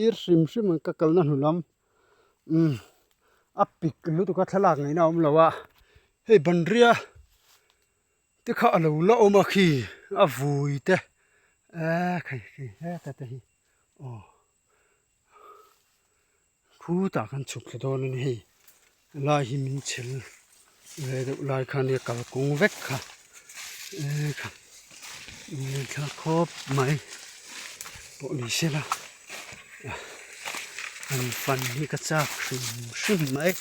Thlir hrim hrim ang ka kalna hnu lam umm a pik lutuk a thlalak ngaihna a awm lo a hei banria te kha a lo la awm a khi a vui te eee khai khi heta te hi aw khutah khan chhuk thla dawn a ni hei helai hi min chhel ve deuh lai kha nia kalkawng vek kha eee kha in thla khawp mai pawh ni se la han fan hi ka chak hrim hrim mai.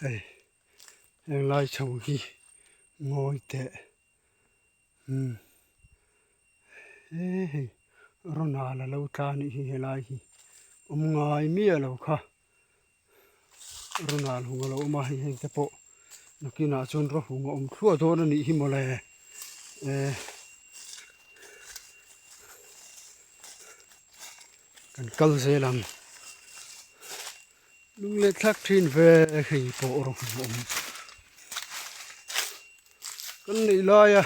Hei helai chho hi ngawi teh. Umm he hei rawn a lo tla anih hi helai hi awm ngai miah lo kha rawn al hung a lo awm a hei heng te pawh nakinah chuan raw hung a awm thluah dawn anih hi mawle eh kan kal zel ang lung leh thlak thin ve hei pawh raw hung a awm. Kan neih laia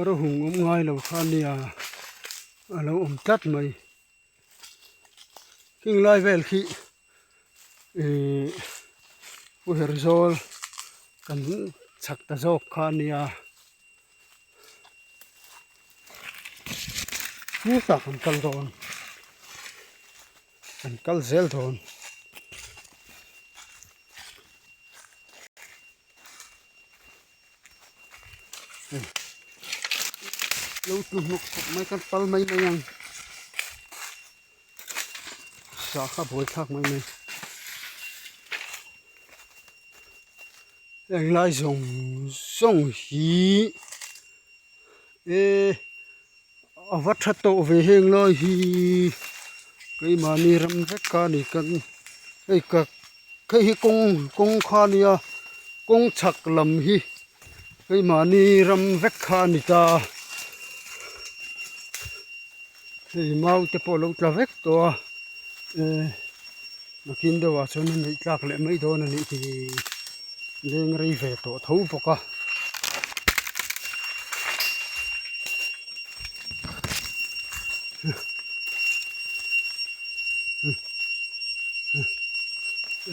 rawhung awm ngai lo kha nia a lo awm tlat mai khing lai vel khi ihh pu Herzawl kan chhak ta zawk kha nia hetah kan kal dawn kan kal zel dawn. Lo tu hnawk khawp mai kan pal mai mai ang sa kha buai thlak mai mai heng lai zawng zawng hi e a va tha tawh ve heng lai hi keimahni ram vek a ni kan hei ka hei hi kawng kawng kha a nia kawng chhak lam hi keimahni ram vek kha a ni ta hei mau te pawh a lo tla vek tawh a eh nakin deuh ah chuan a neih tlak leh mai dawn a nih hi leng rei ve tawh tho bawk a.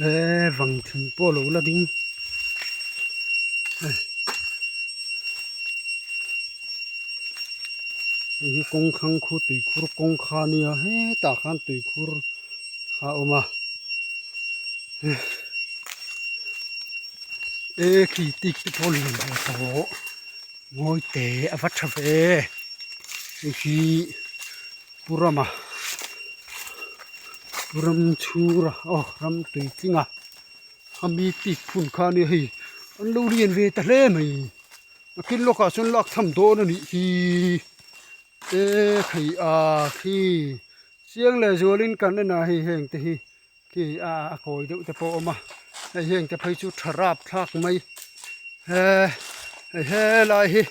Eee vang thing pawh a lo la ding hei hi kawng thlang khu tuikhur kawng kha a nia hetah khan tuikhur a awm a e khi tik te pawh a lian ve tawh ngawi teh a va tha ve hei hi Pu Rama Pu Ram chhura aw ram tui tlinga a mi tik phun kha a nia hei an lo lian ve ta hle mai a thil lawkah chuan lak tham dawn a nih hi e thei a khi chiang leh zualin kan en a hei heng te hi khi a a kawi deuh te pawh a awm a hei heng te phei chu tha rap thlak mai he hei helai hi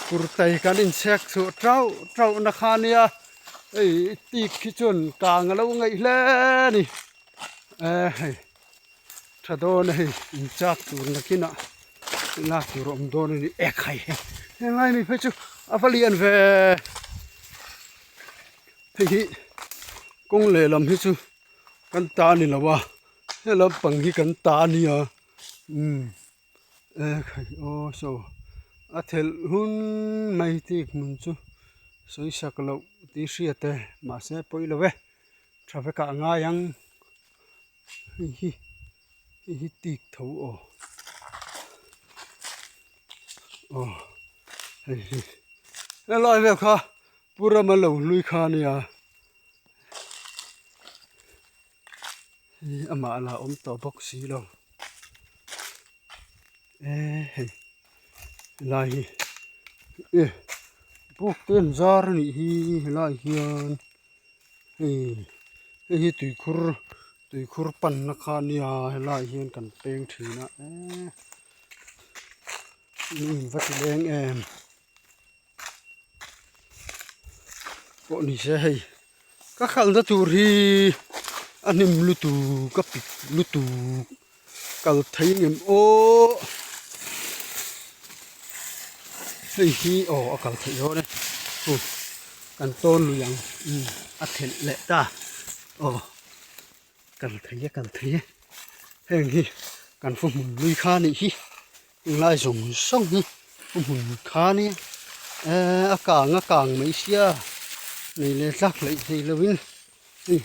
kurtai kan inchhek chhuah tauh tauh na kha ania hei tik hi chuan kang a lo ngaih hle a ni e hei tha dawn a hei inchak tur nakinah lak tur a awm dawn a ni ek hai helai mi phei chu a va lian ve hei hi kawng lehlam hi chu kan ta a ni lo a he lampang hi kan ta a nia umm e khai aw saw a thelh hun mai tih hmun chu sawi sak loh tih hriat e mahse pawi lo e tha vekah a ngai ang hei hi hei hi tik tho aw aw hei hi helai vel kha Pu Rama lo hlui kha a nia hei amah lah awm tawh bawk si lo e hei helai hi e buk te an zar a nih hi helai hian hei hei hi tuikhur tuikhur panna kha a nia helai hian kan peng thin a e in va ti leng em. Pawh ni se hei ka khalna tur hi a hnim lutuk a pik lutuk kal thei ngem aw. Hei hi aw a kal theih dawn e hu kan tawn lui ang umm a thelh leh ta aw kal thei e kal thei e heng hi kan fu hmun lui kha anih hi englai zawng zawng hi fu hmun kha ania eee a kang a kang mai sia nei leh tlak hleih thei lovin hei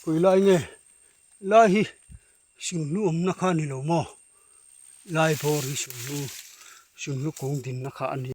kawilai nge lai hi Sunhlu awmna kha a ni lo maw? Lai bawr hi sunhlu, sunhlu kung dinna kha a ni.